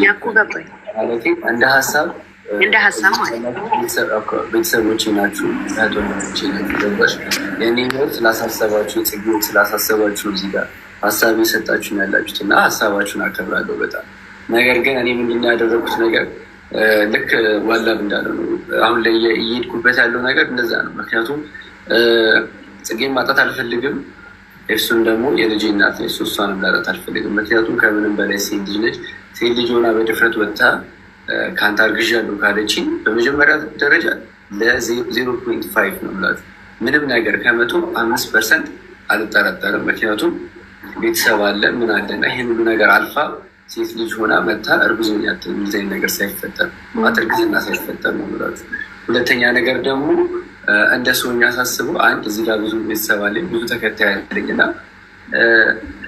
ያኮ ገባኝ። ማለቴ እንደ ሀሳብ እንደ ሀሳብ ማለት ነው። ቤተሰቦቼ ናችሁ፣ እህት ወንድሞቼ ናችሁ። ገባሽ? የእኔ ህይወት ስላሳሰባችሁ፣ የጽጌ ህይወት ስላሳሰባችሁ እዚህ ጋር ሀሳብ የሰጣችሁን ያላችሁት እና ሀሳባችሁን አከብራለሁ በጣም። ነገር ግን እኔ ምንድን ነው ያደረኩት ነገር ልክ ዋላብ እንዳለው ነው። አሁን ላይ እየሄድኩበት ያለው ነገር እንደዛ ነው። ምክንያቱም ጽጌን ማጣት አልፈልግም። ኤፍሱን ደግሞ የልጄ እናት ነች። እሷንም ላጣት አልፈልግም። ምክንያቱም ከምንም በላይ ሴት ልጅ ነች። ሴት ልጅ ሆና በድፍረት ወጥታ ከአንተ አርግዣለሁ ካለችኝ በመጀመሪያ ደረጃ ለ0.5 ነው የምላት። ምንም ነገር ከ105% አልጠረጠርም። ምክንያቱም ቤተሰብ አለ ምን አለ እና ይህን ሁሉ ነገር አልፋ ሴት ልጅ ሆና መታ እርጉዝ ነኝ አትልም። እንደዚህ ዓይነት ነገር ሳይፈጠር እርግዝና ሳይፈጠር ነው የምላት። ሁለተኛ ነገር ደግሞ እንደ ሰው የሚያሳስበው አንድ እዚህ ጋር ብዙ ቤተሰብ አለኝ፣ ብዙ ተከታይ አለኝ እና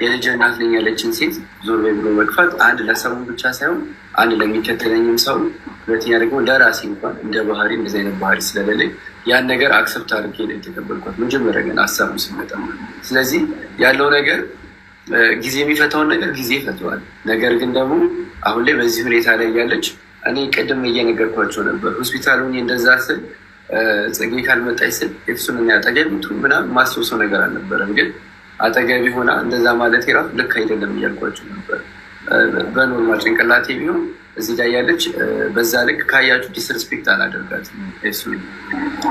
የልጅ እናት ነኝ ያለችን ሴት ዞር በይ ብሎ መግፋት አንድ ለሰው ብቻ ሳይሆን አንድ ለሚከተለኝም ሰው፣ ሁለተኛ ደግሞ ለራሴ እንኳን እንደ ባህሪ እንደዚህ አይነት ባህሪ ስለሌለኝ ያን ነገር accept አድርጌ ነው የተቀበልኳት መጀመሪያ ግን ሀሳቡ ሲመጣ። ስለዚህ ያለው ነገር ጊዜ የሚፈታውን ነገር ጊዜ ይፈተዋል። ነገር ግን ደግሞ አሁን ላይ በዚህ ሁኔታ ላይ ያለች እኔ ቅድም እየነገርኳቸው ነበር። ሆስፒታሉን እንደዛ ስል ጽጌ ካልመጣች ስል ኤፍሱን እኔ አጠገቢ ምናምን ማስታውሰው ነገር አልነበረም፣ ግን አጠገቢ ሆና እንደዛ ማለት የራሱ ልክ አይደለም እያልኳቸው ነበር። በ normal ጭንቅላቴ ቢሆን እዚህ ጋር ያለች በዛ ልክ ካያችሁ disrespect አላደርጋትም። ኤፍሱን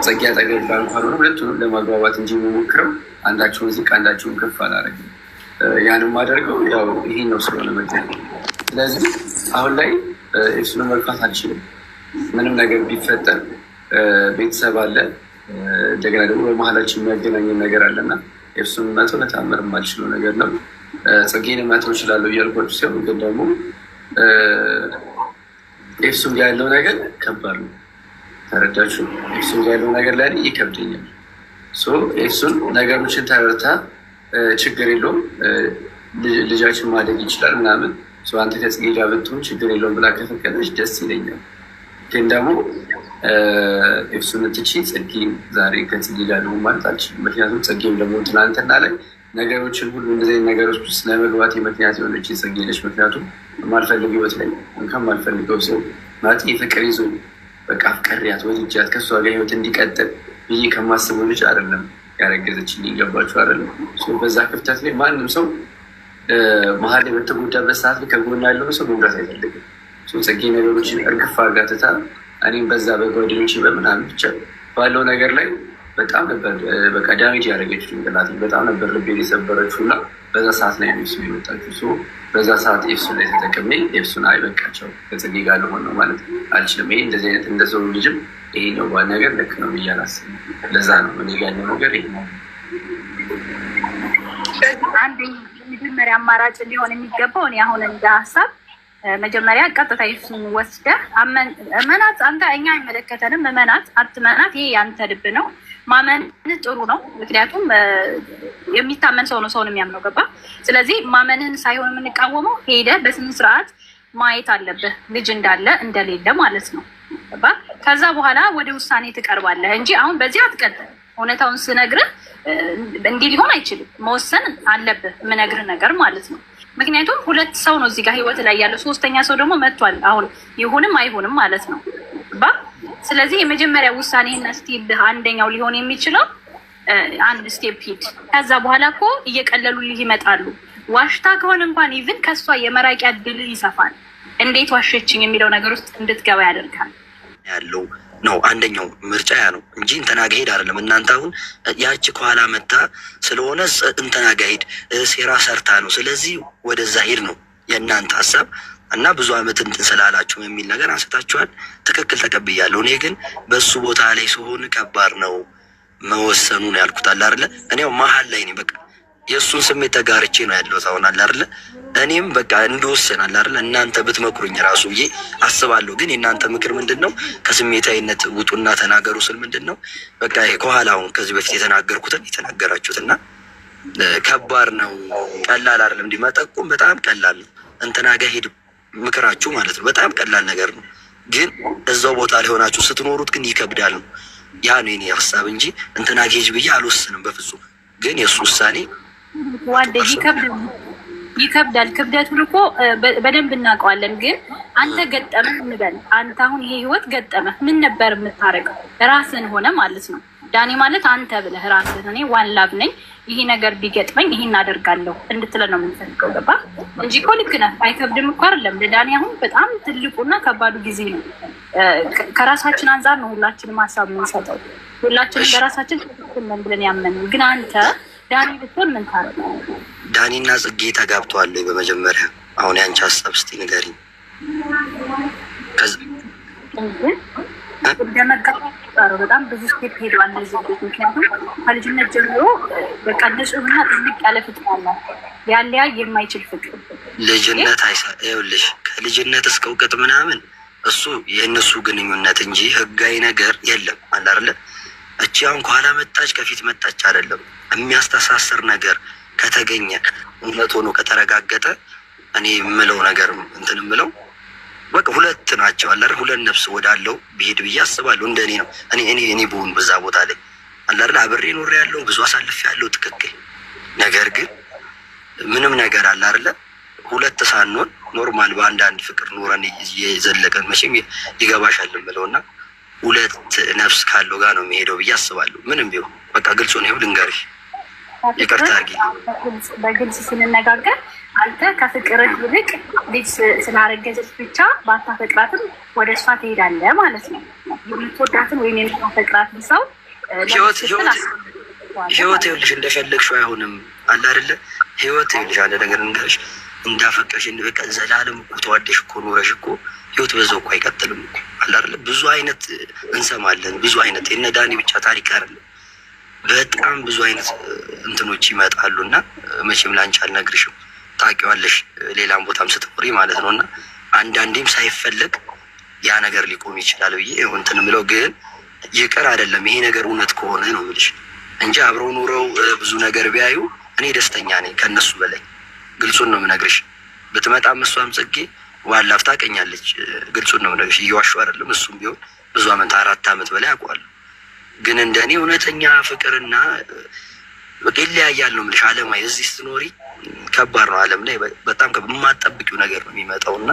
ጽጌ አጠገቢ ጋር እንኳን ሆነ ሁለቱንም ለማግባባት እንጂ የምሞክረው አንዳቸውን ዝቅ አንዳቸውን ከፍ አላደርግም። ያንም አደርገው ያው ይሄኛው ስለሆነ መ ስለዚህ አሁን ላይ ኤፍሱን መግፋት አልችልም። ምንም ነገር ቢፈጠር ቤተሰብ አለ፣ እንደገና ደግሞ በመሀላችን የሚያገናኝን ነገር አለና ኤፍሱን መተው በተአምር የማልችለው ነገር ነው። ጽጌን መተው እችላለሁ እያልኳችሁ ሲሆን ግን ደግሞ ኤፍሱን ጋር ያለው ነገር ከባድ ነው። ተረዳችሁ? ኤፍሱን ጋር ያለው ነገር ላይ ይከብደኛል። ኤፍሱን ነገሮችን ተረድታ ችግር የለውም ልጃችን ማደግ ይችላል ምናምን አንተ ከጽጌ ጋር ብትሆን ችግር የለውም ብላ ከፈቀደች ደስ ይለኛል። ግን ደግሞ ኤፍሱን ትቼ ጽጌን ዛሬ ከጽጌ ጋር ልሁን ማለት አልችልም። ምክንያቱም ጽጌም ደግሞ ትናንትና ላይ ነገሮችን ሁሉ እንደዚህ ዓይነት ነገሮች ውስጥ ለመግባት ምክንያት የሆነች ጽጌ ነች። ምክንያቱም የማልፈልገው ህይወት ላይ ከማልፈልገው ሰው ማለት የፍቅር ይዞ በቃ አፍቅሬያት ወድጃት ከእሷ ጋር ህይወት እንዲቀጥል ብዬ ከማስበው ልጅ አይደለም ያረገዘችኝ። ገባችሁ አይደለም? በዛ ክፍተት ላይ ማንም ሰው መሀል ላይ በተጎዳበት ሰዓት ላይ ከጎን ያለው ሰው መጉዳት አይፈልግም። ጽጌ ነገሮችን እርግፍ አድርጋ ትታ እኔም በዛ በጓደኞች በምናምን ብቻ ባለው ነገር ላይ በጣም ነበር በቃ damage ያደረገችው ጭንቅላቴን፣ በጣም ነበር ልቤን የሰበረችው እና በዛ ሰዓት ላይ ነው ኤፍሱን የመጣችው። በዛ ሰዓት ኤፍሱን ላይ ተጠቅሜ ኤፍሱን አይበቃቸው ከጽጌ ጋር ልሆን ነው ማለት አልችልም። ይሄ እንደዚህ አይነት እንደ ሰው ልጅም ይሄ ነው ነገር ልክ ነው ብዬ አላስብም። ለዛ ነው እኔ ጋር ያለው ነገር ይሄ ነው። አንደኛ የመጀመሪያ አማራጭ ሊሆን የሚገባው እኔ አሁን እንደ ሀሳብ መጀመሪያ ቀጥታ ይሱን ወስደህ እመናት። አንተ እኛ አይመለከተንም። እመናት አትመናት፣ ይሄ ያንተ ልብ ነው። ማመን ጥሩ ነው። ምክንያቱም የሚታመን ሰው ነው ሰውን የሚያምነው፣ ገባ? ስለዚህ ማመንህን ሳይሆን የምንቃወመው ሄደህ በስነ ስርዓት ማየት አለብህ፣ ልጅ እንዳለ እንደሌለ ማለት ነው። ገባ? ከዛ በኋላ ወደ ውሳኔ ትቀርባለህ እንጂ አሁን በዚህ አትቀጥል። እውነታውን ስነግርህ እንዲህ ሊሆን አይችልም። መወሰን አለብህ፣ የምነግርህ ነገር ማለት ነው። ምክንያቱም ሁለት ሰው ነው እዚህ ጋር ህይወት ላይ ያለው፣ ሶስተኛ ሰው ደግሞ መጥቷል። አሁን ይሁንም አይሁንም ማለት ነው። ባ ስለዚህ የመጀመሪያ ውሳኔህና step አንደኛው ሊሆን የሚችለው አንድ step ሂድ። ከዛ በኋላ እኮ እየቀለሉልህ ይመጣሉ። ዋሽታ ከሆነ እንኳን even ከእሷ የመራቂያ እድልህ ይሰፋል። እንዴት ዋሸችኝ የሚለው ነገር ውስጥ እንድትገባ ያደርጋል። ያለው ነው አንደኛው ምርጫ ያ ነው እንጂ እንትና ጋ ሂድ አይደለም። እናንተ አሁን ያቺ ከኋላ መታ ስለሆነ እንትና ጋ ሂድ ሴራ ሰርታ ነው፣ ስለዚህ ወደዛ ሂድ ነው የእናንተ ሀሳብ እና ብዙ አመት እንትን ስላላችሁ የሚል ነገር አንስታችኋል። ትክክል ተቀብያለሁ። እኔ ግን በሱ ቦታ ላይ ስሆን ከባድ ነው መወሰኑ ነው ያልኩት። አለ አይደለ? እኔው መሀል ላይ ነኝ። በቃ የእሱን ስሜት ተጋርቼ ነው ያለሁት አሁን። አለ አይደለ? እኔም በቃ እንደወሰን አለ አይደለ? እናንተ ብትመክሩኝ ራሱ ብዬ አስባለሁ። ግን የእናንተ ምክር ምንድን ነው? ከስሜታዊነት ውጡና ተናገሩ ስል ምንድን ነው በቃ ይሄ ከኋላ አሁን ከዚህ በፊት የተናገርኩትን የተናገራችሁትና ከባድ ነው፣ ቀላል አይደለም። እንዲህ መጠቆም በጣም ቀላል ነው። እንትና ጋ ሂድ ምክራችሁ ማለት ነው በጣም ቀላል ነገር ነው። ግን እዛው ቦታ ላይ ሆናችሁ ስትኖሩት ግን ይከብዳል ነው። ያ ነው የኔ ሀሳብ እንጂ እንትና ጋ ሂጅ ብዬ አልወስንም በፍጹም። ግን የእሱ ውሳኔ ዋደ ይከብዳል፣ ይከብዳል። ክብደቱን እኮ በደንብ እናውቀዋለን። ግን አንተ ገጠመህ እንበል፣ አንተ አሁን ይሄ ህይወት ገጠመህ፣ ምን ነበር የምታደርገው? ራስን ሆነ ማለት ነው። ዳኒ ማለት አንተ ብለህ ራስህን እኔ one love ነኝ፣ ይሄ ነገር ቢገጥመኝ ይሄን አደርጋለሁ እንድትለ ነው የምንፈልገው። ገባ እንጂ እኮ ልክ ነህ። አይከብድም እኮ አይደለም። ለዳኒ አሁን በጣም ትልቁና ከባዱ ጊዜ ነው። ከራሳችን አንጻር ነው ሁላችንም ሀሳብ የምንሰጠው። ሁላችንም በራሳችን ትክክል ነን ብለን ያመንን። ግን አንተ ዳኒ ብትሆን ምን ታደርጋለህ? ዳኒና ጽጌ ተጋብተዋል ወይ? በመጀመሪያ አሁን ያንቺ ሀሳብ እስቲ ንገሪኝ። እንደመጋባት በጣም ብዙ step ሄደዋል እነዚህ ልጆች። ምክንያቱም ከልጅነት ጀምሮ በቃ ንጹህና ጥልቅ ያለ ፍቅር አላቸው፣ ያለያይ የማይችል ፍቅር። ልጅነት ይኸውልሽ፣ ከልጅነት እስከ እውቀት ምናምን እሱ የእነሱ ግንኙነት እንጂ ህጋዊ ነገር የለም። አለ አይደለ? እቺ አሁን ከኋላ መጣች ከፊት መጣች አይደለም። የሚያስተሳስር ነገር ከተገኘ፣ እውነት ሆኖ ከተረጋገጠ፣ እኔ የምለው ነገር እንትን የምለው በቃ ሁለት ናቸው አለ አይደል? ሁለት ነፍስ ወዳለው ብሄድ ብዬ አስባለሁ። እንደ እኔ ነው። እኔ ብሆን በዛ ቦታ ላይ አለ አይደል? አብሬ ኖሬ ያለው፣ ብዙ አሳልፌ ያለው ትክክል። ነገር ግን ምንም ነገር አለ አይደለ? ሁለት ሳንሆን normal በአንዳንድ ፍቅር ኖረን የዘለቀን መቼም ይገባሻል የምለው እና ሁለት ነፍስ ካለው ጋር ነው የሚሄደው ብዬ አስባለሁ። ምንም ቢሆን በቃ ግልጹ ነው። ይኸው ልንገርሽ፣ ይቅርታ አድርጊ። በግልጽ ስንነጋገር አንተ ከፍቅርህ ይልቅ ልጅ ስላረገዘች ብቻ ባታፈቅራትም ወደ እሷ ትሄዳለህ ማለት ነው። የምትወዳትን ወይም የምታፈቅራትን ሰው ህይወት ህይወት ይኸውልሽ እንደፈለግሽው አይሆንም። አለ አይደለ? ህይወት ይኸውልሽ አንድ ነገር ልንገርሽ፣ እንዳፈቀሽ በቃ ዘላለም እኮ ተዋደሽ እኮ ኖረሽ እኮ ህይወት በዛው እኮ አይቀጥልም እኮ፣ አለ አይደለ? ብዙ አይነት እንሰማለን። ብዙ አይነት የነ ዳኒ ብቻ ታሪክ አይደለም። በጣም ብዙ አይነት እንትኖች ይመጣሉ እና መቼም ላንቺ አልነግርሽም፣ ታውቂዋለሽ፣ ሌላም ቦታም ስትኖሪ ማለት ነው። እና አንዳንዴም ሳይፈለግ ያ ነገር ሊቆም ይችላል ብዬ እንትን የምለው ግን ይቅር አይደለም፣ ይሄ ነገር እውነት ከሆነ ነው የምልሽ እንጂ አብረው ኑረው ብዙ ነገር ቢያዩ እኔ ደስተኛ ነኝ ከእነሱ በላይ። ግልጹን ነው የምነግርሽ። ብትመጣም እሷም ጽጌ ዋላፍ ታውቀኛለች። ግልጹን ነው የምነግርሽ፣ እየዋሹ አይደለም። እሱም ቢሆን ብዙ አመት፣ 4 አመት በላይ አውቀዋለሁ። ግን እንደኔ እውነተኛ ፍቅርና በቃ ይለያያል ነው የምልሽ። አለማዊ እዚህ ስትኖሪ ከባድ ነው። ዓለም ላይ በጣም የማትጠብቂው ነገር ነው የሚመጣው እና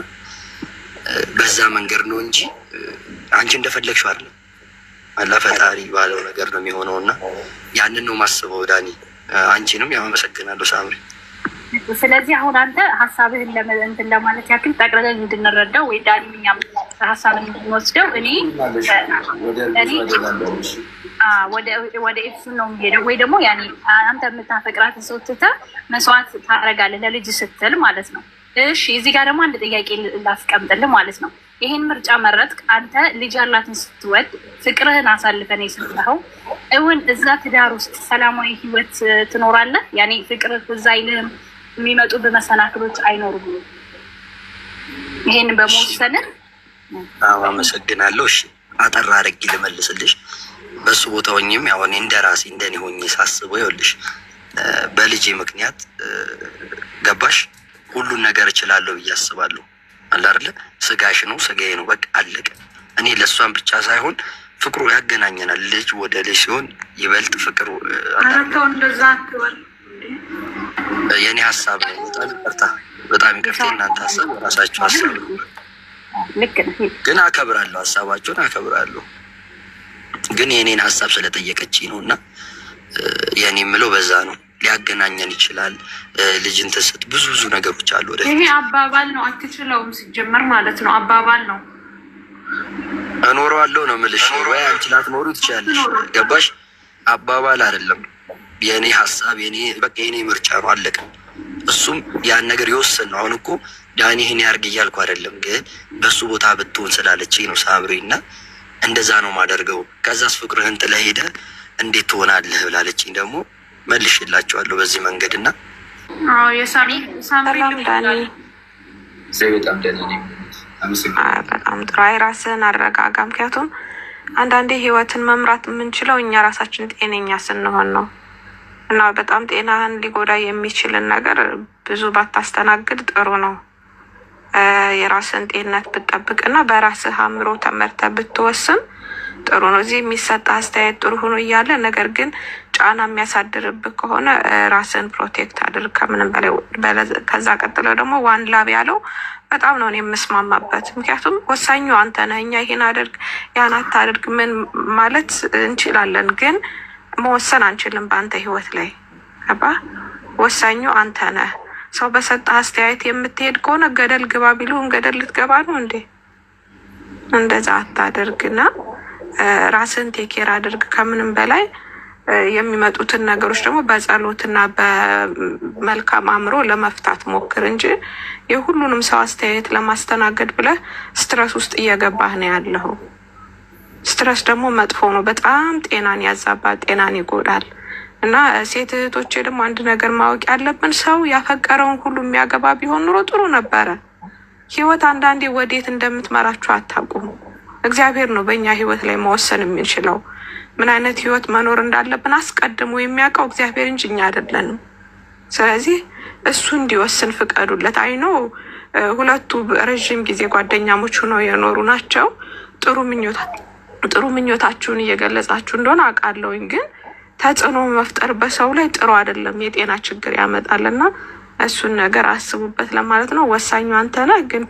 በዛ መንገድ ነው እንጂ አንቺ እንደፈለግሽው አይደለም። አላ ፈጣሪ ባለው ነገር ነው የሚሆነው እና ያንን ነው ማስበው። ዳኒ አንቺንም ያው አመሰግናለሁ ሳምሪ። ስለዚህ አሁን አንተ ሀሳብህን እንትን ለማለት ያክል ጠቅልለን እንድንረዳው ወይ ዳኒ እኛም ሀሳብን እንድንወስደው እኔ ወደ ኤፍሱን ነው የሚሄደው ወይ ደግሞ ያኔ አንተ የምታፈቅራትን ሰው ትተህ መስዋዕት ታደርጋለህ ለልጅ ስትል ማለት ነው። እሺ እዚህ ጋር ደግሞ አንድ ጥያቄ ላስቀምጥልህ ማለት ነው። ይሄን ምርጫ መረጥክ አንተ፣ ልጅ ያላትን ስትወድ ፍቅርህን አሳልፈን የሰጠኸው እውን እዛ ትዳር ውስጥ ሰላማዊ ህይወት ትኖራለህ? ያኔ ፍቅርህ እዛ አይልህም፣ የሚመጡ በመሰናክሎች አይኖሩም? ይሄን በመወሰንን አዎ አመሰግናለሁ። እሺ አጠር አድርጌ ልመልስልሽ። በሱ ቦታ ሆኜም ያው እኔ እንደ ራሴ እንደኔ ሆኜ ሳስበው ይኸውልሽ በልጄ ምክንያት ገባሽ ሁሉን ነገር እችላለሁ ብዬ አስባለሁ። አለ አይደለ? ስጋሽ ነው ስጋዬ ነው፣ በቃ አለቀ። እኔ ለእሷን ብቻ ሳይሆን ፍቅሩ ያገናኘናል። ልጅ ወደ ልጅ ሲሆን ይበልጥ ፍቅሩ አለ ኧረ አይደለ? ተው እንደዛ አትበል። የእኔ ሀሳብ ነው። በጣም ይቅርታ፣ በጣም ይቅርታ። የእናንተ ሀሳብ የራሳችሁ ሀሳብ ነው፣ ልክ ነህ። ግን አከብራለሁ፣ ሀሳባችሁን አከብራለሁ። ግን የእኔን ሀሳብ ስለጠየቀችኝ ነው እና የእኔ የምለው በዛ ነው። ሊያገናኘን ይችላል። ልጅ እንትን ስት ብዙ ብዙ ነገሮች አሉ ይሄ ወደፊት አባባል ነው። አትችለውም ሲጀመር ማለት ነው። አባባል ነው። እኖረዋለሁ ነው የምልሽ። ወይ አንቺ ላትኖሩ ትችያለሽ። ገባሽ? አባባል አይደለም የእኔ ሀሳብ፣ የኔ በቃ የኔ ምርጫ ነው። አለቀ። እሱም ያን ነገር የወሰን ነው። አሁን እኮ ዳኒ ይህን ያርግ እያልኩ አይደለም፣ ግን በሱ ቦታ ብትሆን ስላለችኝ ነው ሳምሪ እና እንደዛ ነው ማደርገው። ከዛስ ፍቅርህን ጥለህ ሄደህ እንዴት ትሆናለህ ብላለችኝ። ደግሞ መልሼላቸዋለሁ በዚህ መንገድ እና አዎ የሳምሪ ሰላም ልብ ዳኒ። ይላል። በጣም ደህና ነኝ። አመሰግናለሁ። በጣም ጥሩ። አይ ራስህን አረጋጋ። ምክንያቱም አንዳንዴ ህይወትን መምራት የምንችለው እኛ ራሳችን ጤነኛ ስንሆን ነው እና በጣም ጤናህን ሊጎዳ የሚችልን ነገር ብዙ ባታስተናግድ ጥሩ ነው። የራስህን ጤንነት ብትጠብቅ እና በራስህ አእምሮ ተመርተህ ብትወስን ጥሩ ነው። እዚህ የሚሰጥ አስተያየት ጥሩ ሆኖ እያለ ነገር ግን ጫና የሚያሳድርብህ ከሆነ ራስን protect አድርግ ከምንም በላይ። ከዛ ቀጥለው ደግሞ one love ያለው በጣም ነው እኔ የምስማማበት። ምክንያቱም ወሳኙ አንተ ነህ። እኛ ይሄን አድርግ ያን አታድርግ ምን ማለት እንችላለን፣ ግን መወሰን አንችልም በአንተ ህይወት ላይ፣ ገባ? ወሳኙ አንተ ነህ። ሰው በሰጠህ አስተያየት የምትሄድ ከሆነ ገደል ግባ ቢሉህም ገደል ልትገባ ነው እንዴ? እንደዛ አታድርግና ራስን take care አድርግ። ከምንም በላይ የሚመጡትን ነገሮች ደግሞ በጸሎትና በመልካም አእምሮ ለመፍታት ሞክር እንጂ የሁሉንም ሰው አስተያየት ለማስተናገድ ብለህ stress ውስጥ እየገባህ ነው ያለኸው። Stress ደግሞ መጥፎ ነው። በጣም ጤናን ያዛባል፣ ጤናን ይጎዳል። እና ሴት እህቶቼ ደግሞ አንድ ነገር ማወቅ ያለብን፣ ሰው ያፈቀረውን ሁሉ የሚያገባ ቢሆን ኑሮ ጥሩ ነበረ። ህይወት አንዳንዴ ወዴት እንደምትመራችሁ አታውቁም። እግዚአብሔር ነው በእኛ ህይወት ላይ መወሰን የሚችለው። ምን አይነት ህይወት መኖር እንዳለብን አስቀድሞ የሚያውቀው እግዚአብሔር እንጂ እኛ አይደለንም። ስለዚህ እሱ እንዲወስን ፍቀዱለት። I know ሁለቱ ረዥም ጊዜ ጓደኛሞች ሆነው የኖሩ ናቸው። ጥሩ ምኞታችሁን እየገለጻችሁ እንደሆነ አውቃለሁኝ። ግን ተጽዕኖ መፍጠር በሰው ላይ ጥሩ አይደለም፣ የጤና ችግር ያመጣል እና እሱን ነገር አስቡበት ለማለት ነው። ወሳኙ አንተ ነህ፣ ግን